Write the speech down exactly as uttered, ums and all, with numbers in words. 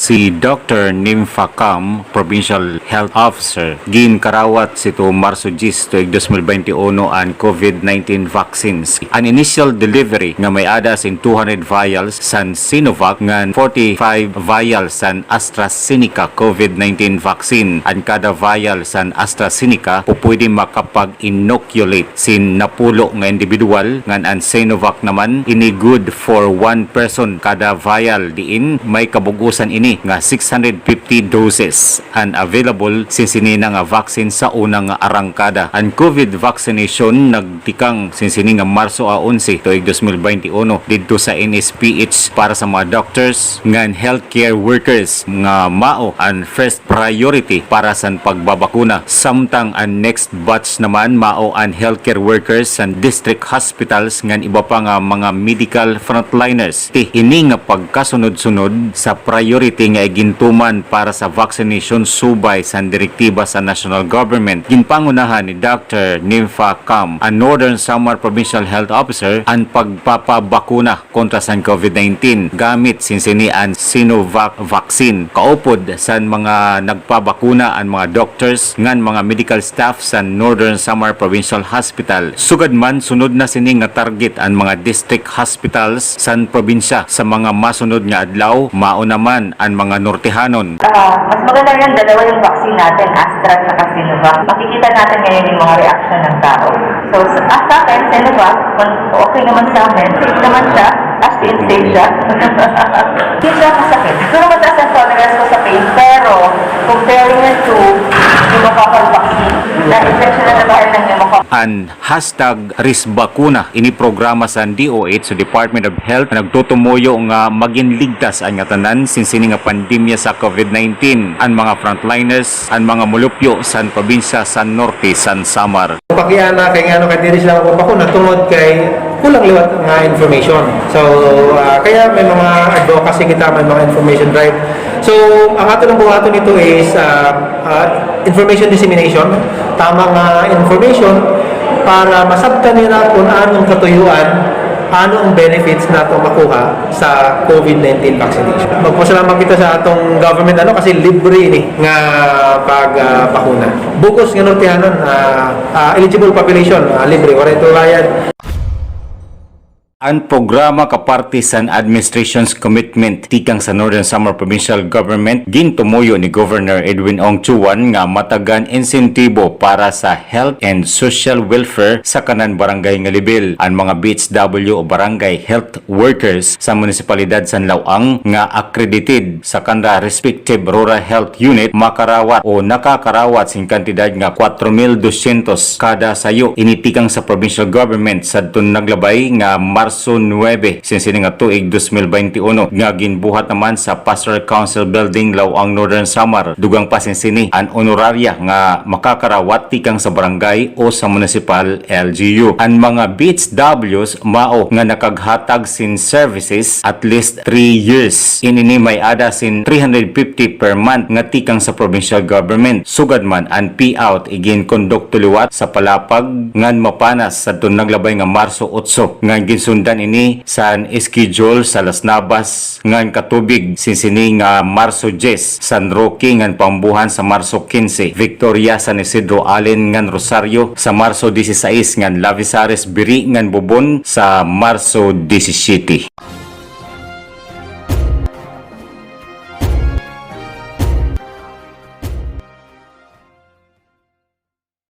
Si Doctor Nympha Cam, Provincial Health Officer, ginkarawat sito Marso diyes tuig dos mil baynte uno an COVID nineteen vaccines. An initial delivery nga may-ada sin two hundred vials san Sinovac ngan forty-five vials san AstraZeneca COVID nineteen vaccine. An kada vial san AstraZeneca pupwede makapag-inoculate sin napulo nga indibidwal, ngan an Sinovac naman ini good for one person kada vial, diin may kabug-osan ini nga six hundred fifty doses an available sin sini na nga vaccine sa una nga arangkada. An COVID vaccination nagtikang sin sini nga Marso a onse tuig dos mil baynte uno didto sa N S P H para sa mga doctors ngan healthcare workers nga mao an first priority para san pagbabakuna, samtang an next batch naman mao an healthcare workers san district hospitals ngan iba pa nga mga medical frontliners. Ti ini nga pagkasunod-sunod sa priority nga igintuman para sa vaccination subay san direktiba sa national government, ginpangunahan ni Doctor Nympha Cam, an Northern Samar Provincial Health Officer, an pagpapabakuna kontra san COVID nineteen gamit sin sini an Sinovac vaccine. Kaupod san mga nagpabakuna an mga doctors ngan mga medical staff san Northern Samar Provincial Hospital. Sugad man, sunod na sini nga target an mga district hospitals san probinsya sa mga masunod nga adlaw, mao naman an mga Nortehanon. Ah, mas maganda yan, dalawa yung vaccine natin, Astra at saka Sinovac. Makikita natin ngayon yung mga reaction ng tao. So, sa, ah, sa akin, Sinovac, man-, okay naman sa akin. Safe naman siya. As in, safe siya. Hindi siya masakit. Siguro mataas ang tolerance ko sa pain, pero comparing it to pneumococcal vaccine, na infection na nabahan ng pneumococcal. An hashtag Risk Bakuna, ini programa san D O H o Department of Health nga nagtutumuyo nga magin ligtas an ngatanan sin sini nga pandemya sa COVID nineteen, an mga frontliners, an mga mulupyo san probinsya san Norte san Samar. Pakiana kay ngano kay diri sila magpabakuna tungod kay kulang liwat nga information. So, ah, kaya may mga advocacy kita, may mga information drive. So, ang ato lang buhaton nito is, ah, ah, information dissemination, tama nga information para masabtan nila kung anong katuyuan, ano ang benefits nato makuha sa COVID nineteen vaccination. Magpasalamat kita sa atong government, ano, kasi libre ini nga pag, ah, bakuna. Bug-os nga Nortehanon, ah, ah, eligible population, ah, libre, waray ito bayad. An programa kaparte san administration's commitment tikang sa Northern Samar Provincial Government, gintumuyo ni Governor Edwin Ong Chuan nga matagan insentibo para sa health and social welfare sa kanan barangay nga level. An mga B H W o barangay health workers sa munisipalidad san Laoang nga accredited sa kanra respective rural health unit makarawat o nakakarawat sin kantidad nga kwatro mil dosyentos kada sayo. Ini tikang sa provincial government sadton naglabay nga Marso nuebe sin sini nga tuig dos mil baynte uno, nga ginbuhat naman sa Pastoral Council Building, Laoang, Northern Samar. Dugang pa sin sini an honoraria nga makakarawat tikang sa barangay o sa munisipal L G U. An mga B H Ws mao nga nakaghatag sin services at least three years. Ini may-ada sin three hundred fifty per month nga tikang sa provincial government. Sugad man, an payout iginkondukto liwat sa palapag ngan mapanas sadton naglabay nga Marso otso, ngan ginsundan ini san schedule sa Las Navas ngan Catubig sin sini nga Marso dyes, San Roque ngan Pambujan sa Marso kinse, Victoria, San Isidro, Alen ngan Rosario sa Marso disisais, ngan Lavezares, Biri ngan Bobon sa Marso disisiyete.